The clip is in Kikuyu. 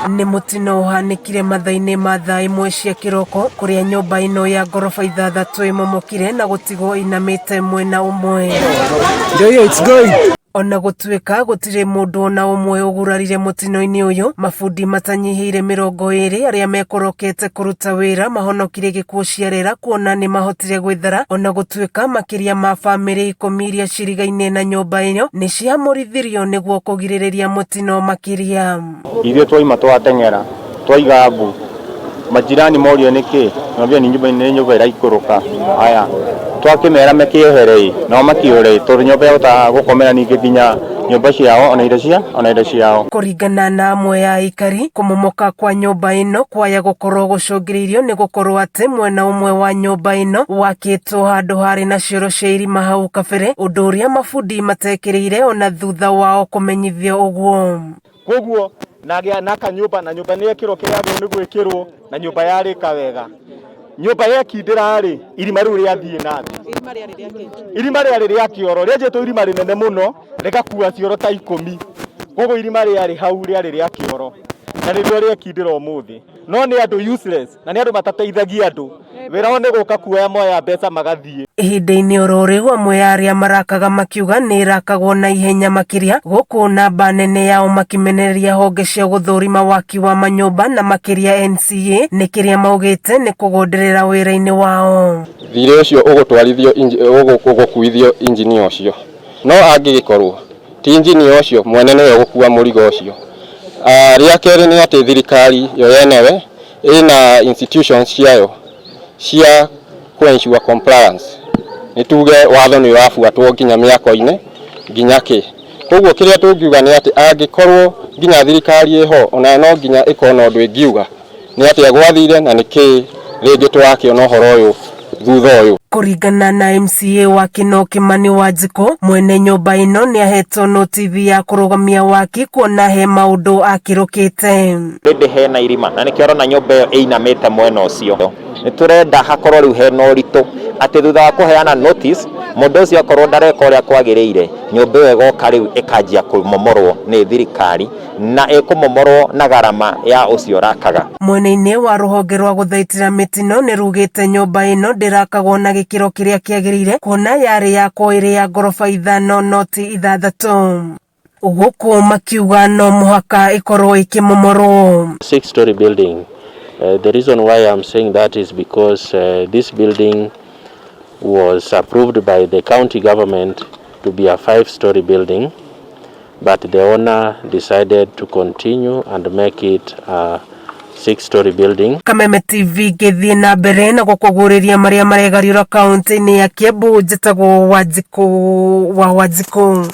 Nĩ mũtino ũhanĩkire mathaa-inĩ ma thaa 1 cia kĩroko kũrĩa nyũmba ĩno ya ngoroba 6 ĩmomokire na gũtigwo ĩinamĩte mwena ũmwe. Ndio hiyo, it's going. Ona gũtuĩka gũtirĩ mũndũ ona ũmwe ũgurarire mũtino-inĩ ũyũ, mabundi matanyihĩire 20 arĩa mekorokete kũruta wĩra mahonokire gĩkuũ ciarera kuona nĩ mahotire gwĩthara ona gũtuĩka makĩria ma bamĩrĩ 10 iria cirigainie na nyũmba ĩyo nĩ ciamũrithirio nĩguo kũgirĩrĩria mũtino makĩria. Ithuĩ twaima twateng'era twaiga mbu majirani morio nĩkĩ nambia nĩ nyũmba nĩ nyũmba ĩraikũrũka aya twakĩmera mekĩehere ĩ nao makĩũre tondũ nyũmba yahotaga gũkomera ningĩ nginya nyũmba ciao ona indo cia ona indo ciao. Kũringana na amwe a aikari, kũmomoka kwa nyũmba ĩno kwaya gũkorwo gũcũngĩrĩirio nĩ gũkorwo atĩ mwena ũmwe wa nyũmba ĩno wakĩtwo handũ harĩ na cioro cia irima hau kabere, ũndũ ũrĩa mabundi matekĩrĩire ona thutha wao kũmenyithio ũguo. Koguo nagĩa na kanyũmba na nyũmba nĩ yekĩrwo kĩrĩa yagĩrĩirwo nĩ gwĩkĩrwo na nyũmba yarĩka wega. Nyũmba yekindĩra rĩ, irima rĩu rĩathiĩ na thĩ. Irima rĩarĩ rĩa kĩoro, rĩenjetwo irima rĩnene mũno rĩgakua cioro ta 10. Koguo irima rĩarĩ hau rĩarĩ rĩa kĩoro na nĩrĩo rĩekindĩra ũmũthĩ. No nĩ andũ useless na nĩ andũ matateithagia andũ. Wĩra wao nĩ gũka kuoya moya mbeca magathiĩ. Ihinda-inĩ oro rĩu amwe a arĩa marakaga makiuga nĩ ĩrakagwo na ihenya makĩria gũkũ namba nene yao makĩmenereria honge cia gũthũrima waki wa manyũmba na makĩria NCA nĩ kĩrĩa maugĩte nĩ kũgonderera wĩra-inĩ wao. Thirĩ ũcio ũgũtwarithio ũgũkuithio injinia ũcio, no angĩgĩkorwo ti injinia ũcio mwene nĩwe ũgũkua mũrigo ũcio. Rĩa kerĩ nĩ atĩ thirikari yo yenewe ĩna institutions ciayo cia kũ ensure compliance, nĩ tuge watho nĩ ũrabuatwo nginya mĩako-inĩ nginya kĩ. Koguo kĩrĩa tũngiuga nĩ atĩ angĩkorwo nginya thirikari ĩho ona no nginya ĩkorwo na ũndũ ĩngiuga nĩ atĩa gwathire na nĩkĩ rĩngĩ tũrakĩona ũhoro ũyũ thutha ũyũ. Kũringana na MCA wa Kinoo Kimani Wanjikũ, mwene nyũmba ĩno nĩ ahetwo notithi ya kũrũgamia waki kuona he maũndũ akĩrũkĩte. Rĩndĩ hena irima na nĩkĩo ũrona nyũmba ĩyo ĩinamĩte mwena ũcio. Nĩ tũrenda hakorwo rĩu hena ũritũ atĩ thutha wa kũheana notice mũndũ ũcio akorwo ndareka ũrĩa kwagĩrĩire, nyũmba ĩyo ĩgoka rĩu ĩkanjia kũmomorwo nĩ thirikari na ĩkũmomorwo na garama ya ũcio ũrakaga. Mwena-inĩ wa rũhonge rwa gũthaitĩra mĩtino nĩ rugĩte nyũmba ĩno ndĩrakagwo na gĩkĩro kĩrĩa kĩagĩrĩire kuona yarĩ yakwo ĩrĩ ya ngoroba 5 no ti 6. Gũkũ makiuga no mũhaka ĩkorwo ĩkĩmomorwo. 6-story building. The reason why I'm saying that is because this building was approved by the county government to be a 5-story building, but the owner decided to continue and make it a 6-story building. Kameme TV ngĩthiĩ na mbere na gũkũgũrĩria marĩa maregariũra kaunti-inĩ ya Kiambu, njĩtagwo Wanjikũ wa Wanjikũ.